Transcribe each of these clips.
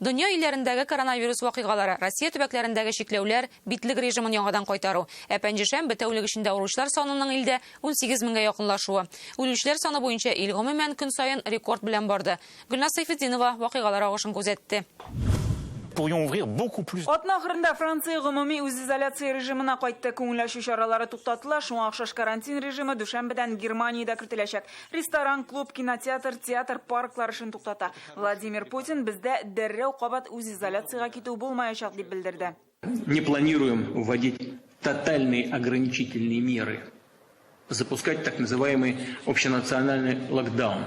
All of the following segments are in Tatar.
Дөнья илләрендәге коронавирус вакыйгалары, Россия төбәкләрендәге чикләүләр, битлек режимын яңадан кайтару, ә пәнҗешәмбе тәүлек эчендә авыручылар санының илдә 18 меңгә якынлашуы. Үлүчеләр саны буенча ил гомумән көн саен рекорд белән барды. Гөлназ Сәйфетдинова вакыйгалар агышын күзәтте. Атна ахырында Франция гомуми үзизоляция режимына кайтты. Күңел ачу чаралары туктатыла, шуңа охшаш карантин режимы дүшәмбедән Германиядә кертеләчәк. Ресторан, клуб, кинотеатр, театр, парклар эшен туктата. Владимир Путин бездә дәррәү кабат үзизоляциягә китү булмаячак дип белдерде. Не планируем вводить тотальные ограничительные меры, запускать так называемый общенациональный локдаун,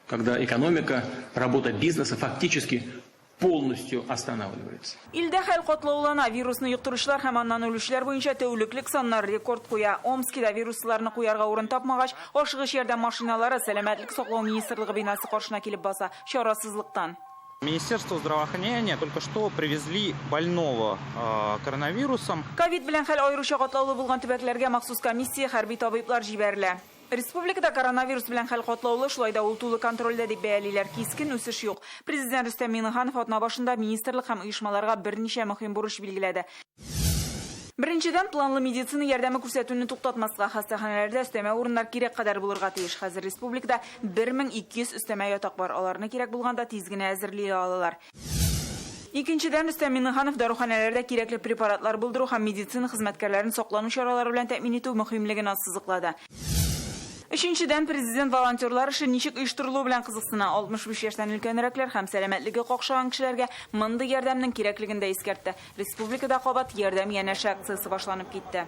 когда экономика, работа бизнеса фактически полностью останавливается. Илдә хәл катлаулана, вирусны йоктыручылар һәм аннан үлүчеләр буенча тәүлеклек саннар рекорд куя. Омскида вируслыларны куярга урын тапмагач, ашыгыч ярдәм машиналары Сәламәтлек саклау министрлыгы бинасы каршына килеп баса. Чарасызлыктан. Министерство здравоохранения только что привезли больного коронавирусом. Ковид белән хәл аеруча катлаулы булган төбәкләргә махсус комиссия, хәрби табиблар җибәрелә. Республикада коронавирус белән хәл катлаулы, шулай да ул тулы контрольдә дип бәялиләр. Кискен үсеш юк. Президент Рөстәм Миңнеханов атна башында министрлык һәм оешмаларга берничә мөһим бурыч билгеләде. Беренчедән, планлы медицина ярдәме күрсәтүне туктатмаска. Хастаханәләрдә өстәмә урыннар кирәк кадәр булырга тиеш. Хәзер республикада 1200 өстәмә ятак бар. Аларны кирәк булганда тиз генә әзерли алалар. Икенчедән, Рөстәм Миңнеханов даруханәләрдә кирәкле препаратлар булдыру һәм медицина хезмәткәрләрен саклану чаралары белән тәэмин итү мөһимлеген ассызыклады. Өченчедән, президент волонтерлар эше ничек оештырылуы белән кызыксына. 65 яшьтән өлкәнрәкләр һәм сәламәтлеге какшаган кешеләргә мондый ярдәмнең кирәклеген дә искәртте. Республикада кабат Ярдәм янәшә акциясе башланып китте.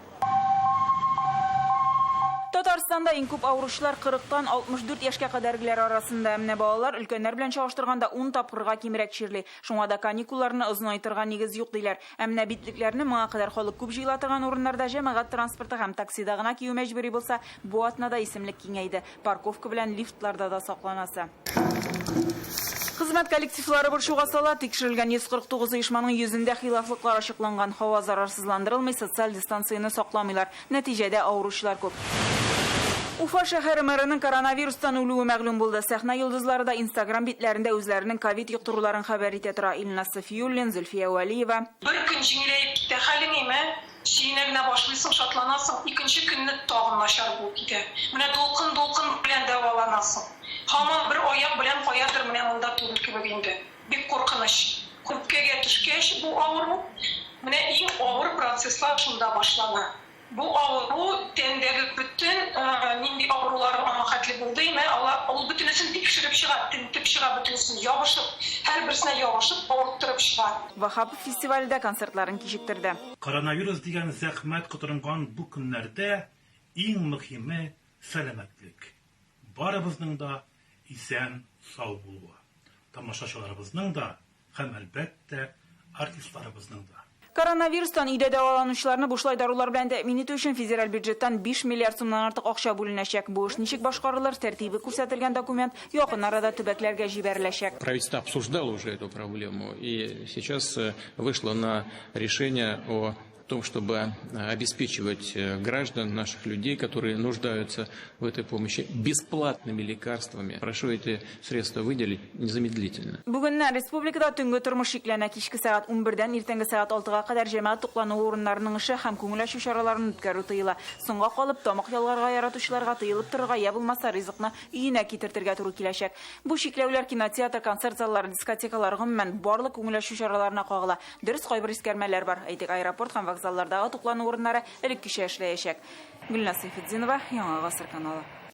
Татарстанда иң күп авыручылар 40 тан 64 яшькә кадәргеләр арасында. Менә балалар өлкәннәр белән чагыштырганда ун тапкырга кимрәк чирли. Шуңа да каникулларны озынайтырга нигез юк, диләр. Ә менә битлекләрне моңа кадәр халык күп җыела торган урыннарда, җәмәгать транспорты һәм таксида гына кию мәҗбүри булса, бу атнада исемлек киңәйде. Парковка белән лифтларда да сакланасы. Хезмәт коллективлары борчуга сала, тикшерелгән 149 оешманың йөзендә хилафлыклар ачыкланган. Һава зарарсызландырылмый, социаль дистанцияне сакламыйлар. Нәтиҗәдә, авыручылар күп. Уфа шәһәре мэрының коронавирустан үлүе мәгълүм булды. Сәхнә йолдызлары да Инстаграм битләрендә үзләренең ковид йоктыруларын хәбәр итә тора. Илназ Сафиуллин, Зөлфия Вәлиева. Бер көн җиңеләеп китә хәлең, име? Сөенә генә башлыйсың, шатланасың, икенче көнне тагын начар булып китә. Менә дулкын-дулкын белән дәваланасың. Һаман бер аяк белән каядыр менә монда түгел кебек инде. Бик куркыныч. Үпкәгә төшкәч бу авыру, менә иң авыр процесслар шунда башлана. Бу авыру тәндәге бөтен нинди авырулар аңа хәтле булды име, алар, ул бөтенесен тикшереп чыга, тентеп чыга бөтенесен, ябышып, һәрберсенә ябышып, авырттырып чыга. Ваһапов фестивале дә концертларын кичектерде. Коронавирус дигән зәхмәт котырынган бу көннәрдә иң мөхиме, сәламәтлек. Барыбызның да исән-сау булуы. Тамашачыларыбызның да һәм, әлбәттә, артистларыбызның да. Коронавирустан өйдә дәваланучыларны бушлай дарулар белән тәэмин итү өчен федераль бюджеттан 5 миллиард сумнан артык акча бүленәчәк. Бу эш ничек башкарылыр, тәртибе күрсәтелгән документ якын арада төбәкләргә җибәреләчәк. Правительство обсуждало уже эту проблему и сейчас вышло на решение о том, чтобы обеспечивать граждан, наших людей, которые нуждаются в этой помощи, бесплатными лекарствами. Прошу эти средства выделить незамедлительно. Бүгеннән республикада төнге тормыш чикләнә. Кичке сәгать унбердән иртәнге сәгать алтыга кадәр җәмәгать туклануы урыннарының эше һәм күңел ачу чараларын үткәрү тыела. Соңга калып, тамак ялгарга яратучыларга тыелып торырга я булмаса ризыкны өенә китертергә туры киләчәк. Бу чикләүләр кинотеатр, концерт заллары, дискотекалар, гомумән, барлык күңел ачу чараларына кагыла. Дөрес, кайбер искәрмәләр бар. Әйтик, аэропорт һәм вокзаллардагы туклану урыннары элеккечә эшләячәк. Гөлназ Сәйфетдинова, Яңа гасыр каналы.